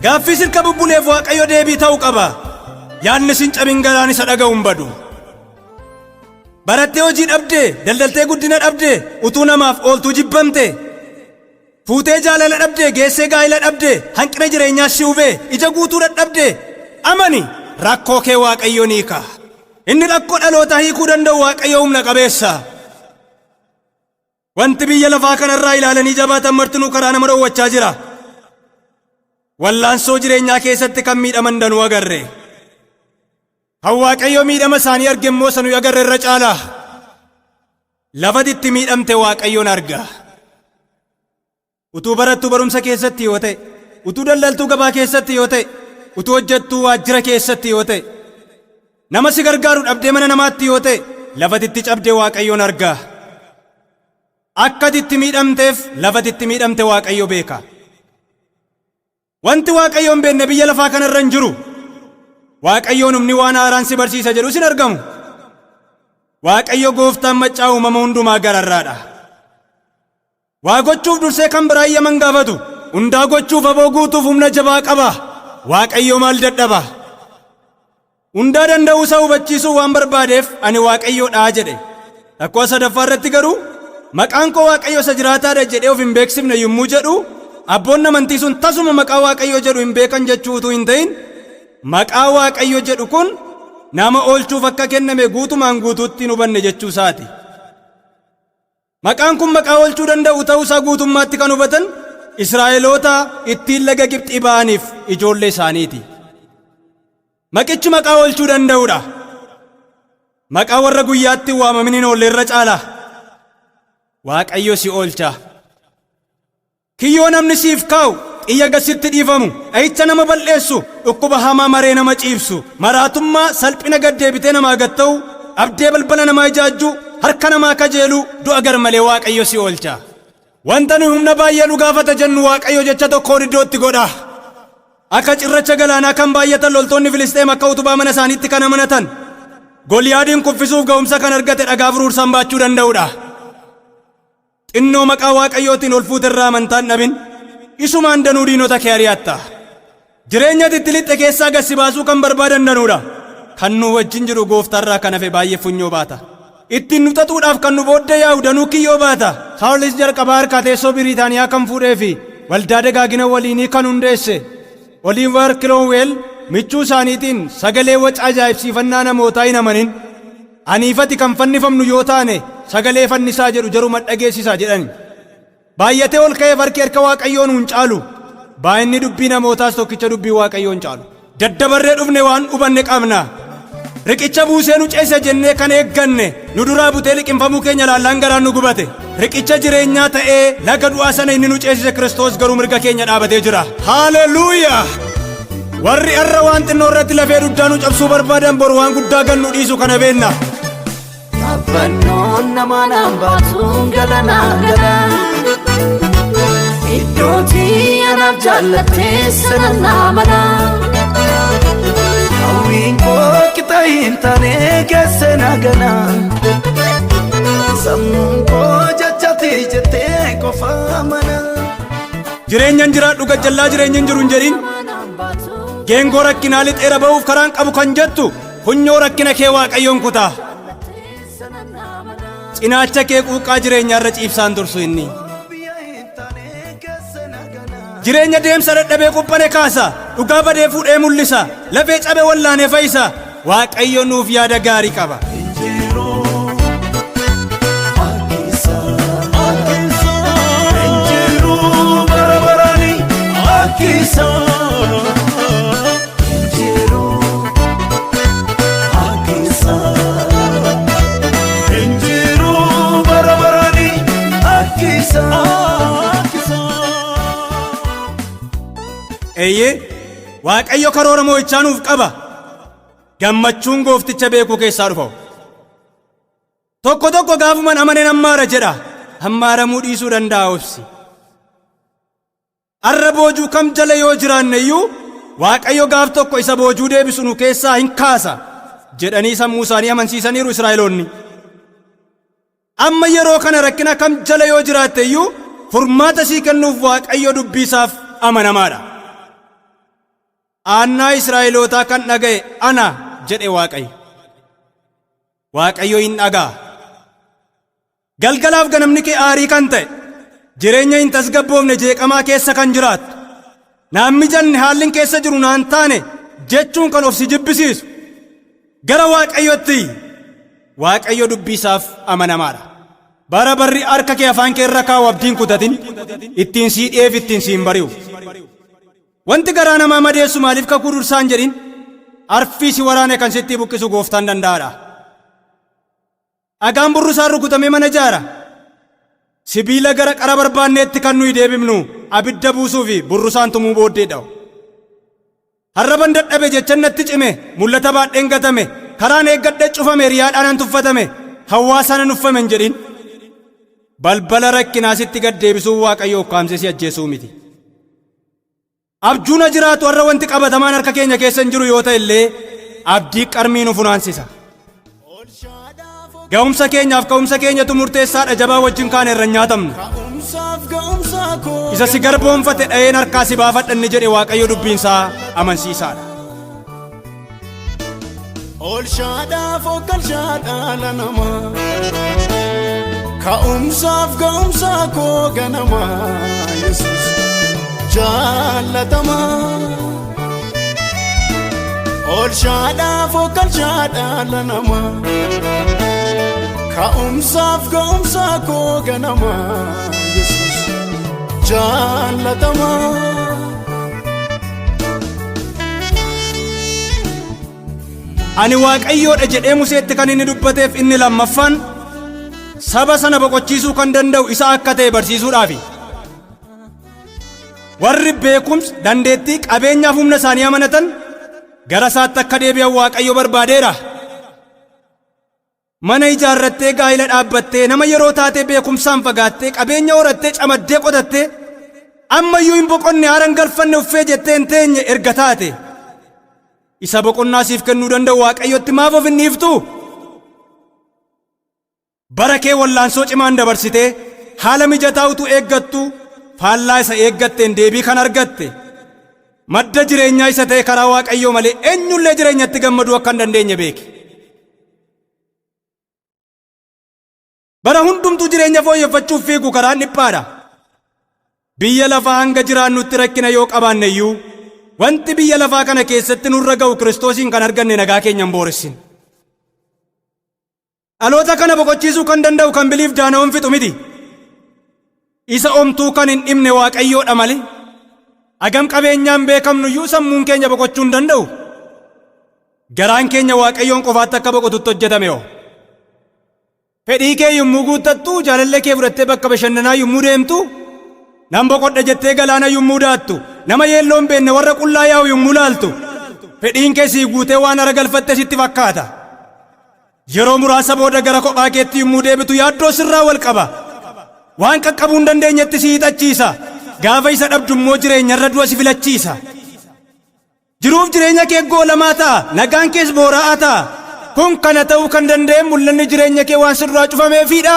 Gaaffii sirka bubbuleef Waaqayyo deebii ta'u qaba. Yaadni sin cabin garaan isa dhaga'u hin badu. Barattee hojii dhabdee, daldaltee guddina dhabdee, utuu namaaf ooltuu jibbamte. Fuutee jaalala dhabdee, geessee gaa'ila dhabdee, hanqina jireenyaa si hubee, ija guutuu dadhabdee. Amani, rakkoo kee Waaqayyo ni hiika. Inni rakkoo dhalootaa hiikuu danda'u Waaqayyo humna qabeessa. Wanti biyya lafaa kanarraa ilaalanii jabaatan martinuu karaa nama dhowwachaa jira. Wallaansoo jireenyaa keessatti kan miidhaman danuu agarre. Kan Waaqayyo miidhama isaanii arge immoo sanuu agarre irra caala. Lafa itti miidhamte Waaqayyoon arga. Utuu barattuu barumsa keessatti yoo ta'e, utuu daldaltuu gabaa keessatti yoo ta'e, utuu hojjettuu waajjira keessatti yoo ta'e, nama si gargaaru dhabdee mana namaatti yoo ta'e, lafa itti cabde Waaqayyoon arga. Akka itti miidhamteef lafa itti miidhamte Waaqayyo beeka. Wanti Waaqayyoon beekne biyya lafaa kanarra hin jiru. Waaqayyoon humni waan haaraan si barsiisa jedhus hin argamu. Waaqayyo gooftaan maccaa uumama hundumaa gararraadha. Waa gochuuf dursee kan biraa iyyaman gaafatu. Hundaa gochuuf aboo guutuuf humna jabaa qaba. Waaqayyo maal dadhaba? Hundaa danda'uu isaa hubachiisuu waan barbaadeef ani Waaqayyoodha jedhe. Lakkoo sadaffaa irratti garuu maqaan koo Waaqayyo isa jiraataadha jedhee of hin beeksifne yommuu jedhu, abboonni amantii sun tasuma maqaa Waaqayyo jedhu hin beekan jechuu utuu hin ta'in, maqaa Waaqayyo jedhu kun nama oolchuuf akka kenname guutumaan guutuutti hin hubanne jechuu isaati. Maqaan kun maqaa oolchuu danda'u ta'uu isaa guutummaatti kan hubatan Israa'eloota ittiin laga Gibxii ba'aniif ijoollee isaaniiti. Maqichi maqaa oolchuu danda'udha. Maqaa warra guyyaatti waamamin hin oolle irra caala. Waaqayyo si oolcha. Kiyyoo namni siif kaa'u, xiyya gasitti dhiifamu, dha'icha nama bal'eessu, dhukkuba hamaa maree nama ciibsu, maraatummaa salphina gad deebitee namaa gad ta'u, dhabdee balbala namaa ijaajjuu, harka namaa kajeeluu, du'a garmalee Waaqayyo si oolcha. Wanta nuyi humna baay'ee nu gaafata jennu Waaqayyo jecha tokkoon iddootti godha. Akka cirracha galaanaa kan baay'atan loltoonni Filisxeem akka utubaa mana isaaniitti kan amanatan, Goliyaadiin kuffisuuf ga'umsa kan argate dhagaa furuursaan baachuu danda'udha. Xinnoo maqaa Waaqayyootiin ol fuute irraa amantaan dhabin, isumaan danuu diinota kee ari'atta. Jireenya itti lixxe keessaa gad si baasuu kan barbaadan danuudha. Kan nu wajjin jiru gooftaarraa kan hafe baay'ee funyoo baata. Ittiin nu xaxuudhaaf kan nu booddee yaa'u danuu kiyyoo baata. Chaarlis jalqabaa harkaa teessoo Biriitaaniyaa kan fuudhee fi waldaa dagaagina waliinii kan hundeesse Oliivar Kiroomweel michuu isaaniitiin sagalee waca ajaa'ibsiifannaa namootaa hin amanin. Aniifati kan fannifamnu yoo taane sagalee fannisaa jedhu jaruma dhageessisaa jedhani. Baay'atee ol ka'eef harki harka Waaqayyoo nuun caalu. Baay'inni dubbii namootaas tokkicha dubbii Waaqayyoon caalu. Daddabarree dhufne waan hubanne qabna. Riqicha buusee nu ceese jennee kan eegganne nu duraa butee liqimfamuu keenya laallaan garaan nu gubate. Riqicha jireenyaa ta'ee laga du'aa sana inni nu ceesise Kiristoos garuu mirga keenya dhaabatee jira. Haaleluuyaa! Warri har'a waan xinnoo irratti lafee dugdaa nu cabsuu barbaadan boru waan guddaa gannu dhiisu kana beenna. Fannoon namaa naan baatuun galanaa gala. Iddootii anaaf jaallattee sana naa mala. Hawwiin koo qixa hin taane keessa na gala. Sammuun koo jechati jettee qofa mana. Jireenyan jiraadhu gajjallaa jireenya hin jiru hin jedhin. Geengoo rakkinaa lixeera ba'uuf karaan qabu kan jettu funyoo rakkina kee Waaqayyoon kutaa. Cinaacha kee quuqqaa jireenyaarra ciibsaan tursu inni. Jireenya deemsa dadhabee quphane kaasa, dhugaa badee fuudhee mul'isa, lafee cabe wallaanee fayyisa. Waaqayyo nuuf yaada gaarii qaba. Injiruu bara barani akkisa. Injiruu akkisa. Injiruu bara barani akkisa. Eeyyee, Waaqayyo karoora moo'ichaa nuuf qaba. Gammachuun goofticha beekuu keessaa dhufa. Tokko tokko gaafuman amaneen hammaara jedha. Hammaaramuu dhiisuu danda'a obsi. Arra boojuu kam jala yoo jiraanne iyyuu Waaqayyo gaaf tokko isa boojuu deebisu nu keessaa hin kaasa jedhanii sammuu isaanii amansiisaniiru Israa'eloonni. Amma yeroo kana rakkina kam jala yoo jiraatte iyyuu furmaata sii kennuuf Waaqayyo dubbii isaaf amanamaadha. Aannaa Israa'elootaa kan dhaga'e ana jedhe Waaqayyo. Waaqayyo hin dhaga'a. Galgalaaf ganamni kee aarii kan ta'e, jireenya hin tasgabboofne jeeqamaa keessa kan jiraattu, naan mijanne haalli keessa jiru naan taane jechuun kan of si jibbisiisu gara Waaqayyotti. Waaqayyo dubbii isaaf amanamaadha. Bara barri harka kee afaan kee irra kaa'u abdiin kutatin, ittiin sii dhi'eef ittiin siin bari'u. Wanti garaa namaa madeessu maaliif kakuu dursaan jedhin, arfii si waraane kan sitti buqqisu gooftaan danda'aadha. Dhagaan burrusaan rukutamee mana ijaara. Sibiila gara qara barbaanneetti kan nuyi deebifnu abidda buusuu fi burrusaan tumuu booddeedha. Harraban dadhabe jechan natti cime, mul'ata baadheen gatame, karaan eeggadhe cufame, riyaadhaan an tuffatame, hawaasaan an uffame hin jedhin. Balbala rakkinaa sitti gad deebisuun Waaqayyo ukkaamsee si ajjeesuu miti. Abjuun jiraatu har'a wanti qabatamaan harka keenya keessa hin jiru yoo ta'e illee abdii qarmii nu funaansisa. Ga'umsa keenyaaf ka'umsa keenyatu murteessaadha, jabaa wajjin kaane irra hin nyaatamnu. Ka'umsaaf ga'umsa koo. Isa si garboonfate dha'een harkaa si baafadha inni jedhe Waaqayyo dubbiinsaa amansiisaadha. Oolchaadhaaf okkalchaadhaa la namaa. Ka'umsaaf ga'umsa koo ganamaa Yesuus jaalatamaa. Oolchaadhaaf okkalchaadhaa la namaa. Ka'umsaaf ga'umsa koo ganamaa Yesuus jaalatamaa. Ani Waaqayyoodha jedhee Museetti kan inni dubbateef inni lammaffaan saba sana boqochiisuu kan danda'u isa akka ta'e barsiisuudhaafi. Warri beekumsa, dandeettii, qabeenyaaf humna isaanii amanatan gara isaatti akka deebi'an Waaqayyo barbaadeera. Mana ijaarrattee, gaa'ila dhaabbattee, nama yeroo taatee, beekumsaan fagaattee, qabeenya horattee, camaddee qotattee, ammayyuu hin boqonne, haaran galfanne uffee jettee hin teenye erga taate, isa boqonnaa siif kennuu danda'u Waaqayyotti maaf of hin dhiiftu? Bara kee wallaansoo cimaan dabarsitee, haala mijataa utuu eeggattu faallaa isa eeggatteen deebii kan argatte, madda jireenyaa isa ta'e karaa Waaqayyoo malee eenyullee jireenyatti gammaduu akka hin dandeenye beeki. Bara hundumtuu jireenya fooyyeffachuuf fiigu karaan dhiphaadha. Biyya lafaa hanga jiraannutti rakkina yoo qabaanne iyyuu, wanti biyya lafaa kana keessatti nurra ga'u Kiristoosiin kan arganne nagaa keenya hin booressin. Dhaloota kana boqochiisuu kan danda'u kan biliif daana'oon fixu miti. Isa omtuu kan hin dhibne Waaqayyoodha malee. Hagam qabeenyaan beekamnu iyyuu sammuun keenya boqochuu hin danda'u. Garaan keenya Waaqayyoon qofaatti akka boqotutti hojjetame hoo. Fedhii kee yommuu guuttattu, jaalallee kee fudhattee bakka bashannanaa yommuu deemtu, nan boqodha jettee galaana yommuu daattu, nama yeelloo hin beekne warra qullaa yaa'u yommuu laaltu, fedhiin kee sii guutee waan hara galfatte sitti fakkaata. Yeroo muraasa booda gara kophaa keetti yommuu deebitu yaaddoo sirraa wal qaba. Waan qaqqabuu hin dandeenyetti si hiixachiisa. Gaafa isa dhabdu immoo jireenyarra du'a si filachiisa. Jiruuf jireenya kee goolamaa ta'a, nagaan kees boora'aa ta'a. Kun kana ta'uu kan danda'e mul'anni jireenya kee waan sirraa cufameefiidha.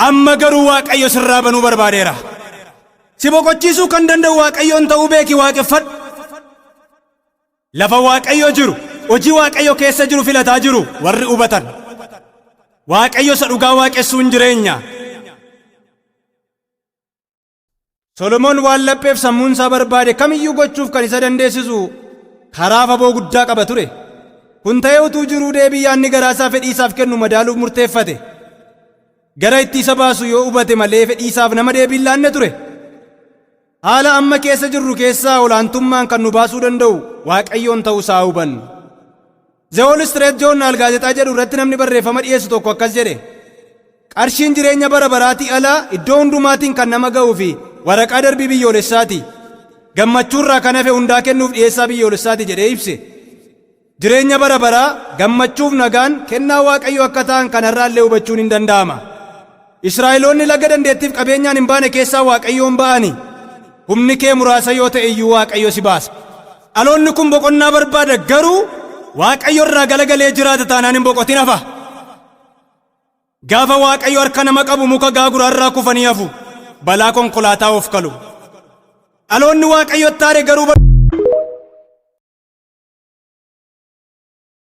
Amma garuu Waaqayyo sirraa banuu barbaadeera. Si boqochiisuu kan danda'u Waaqayyoon ta'uu beeki, waaqeffadhu. Lafa Waaqayyo jiru, hojii Waaqayyo keessa jiru filataa jiru warri hubatan. Waaqayyo isa dhugaa waaqessuun jireenya. Solomoon waan lapheef sammuun isaa barbaade kamiyyuu gochuuf kan isa dandeessisu karaa faboo guddaa qaba ture. Kun ta'ee utuu jiruu deebii yaadni garaa isaa fedhii isaaf kennu madaaluuf murteeffate. Gara itti isa baasu yoo hubate malee fedhii isaaf nama deebii hin laanne ture. Haala amma keessa jirru keessaa olaantummaan kan nu baasuu danda'u Waaqayyoon ta'uu isaa hubannu. The Wall Street Journal gaazexaa jedhu irratti namni barreeffama dhiyeessu tokko akkas jedhe. Qarshiin jireenya bara baraatii alaa iddoo hundumaatiin kan nama ga'uu fi waraqaa darbii biyyoolessaati. Gammachuurraa kan hafe hundaa kennuuf dhiyeessaa biyyoolessaati jedhee ibse. Jireenya bara baraa, gammachuuf nagaan kennaa Waaqayyoo akka ta'an kanarraallee hubachuun hin danda'ama. Israa'eloonni laga dandeettiif qabeenyaan hin baane keessaa Waaqayyoon ba'ani. Humni kee muraasa yoo ta'e iyyuu Waaqayyo si baasa. Dhaloonni kun boqonnaa barbaada, garuu Waaqayyo irraa galagalee jiraata taanaan hin boqotin hafa. Gaafa Waaqayyo harka nama qabu muka gaaguraarraa kufanii hafu, balaa konkolaataa of kalu. Dhaloonni Waaqayyotti aare garuu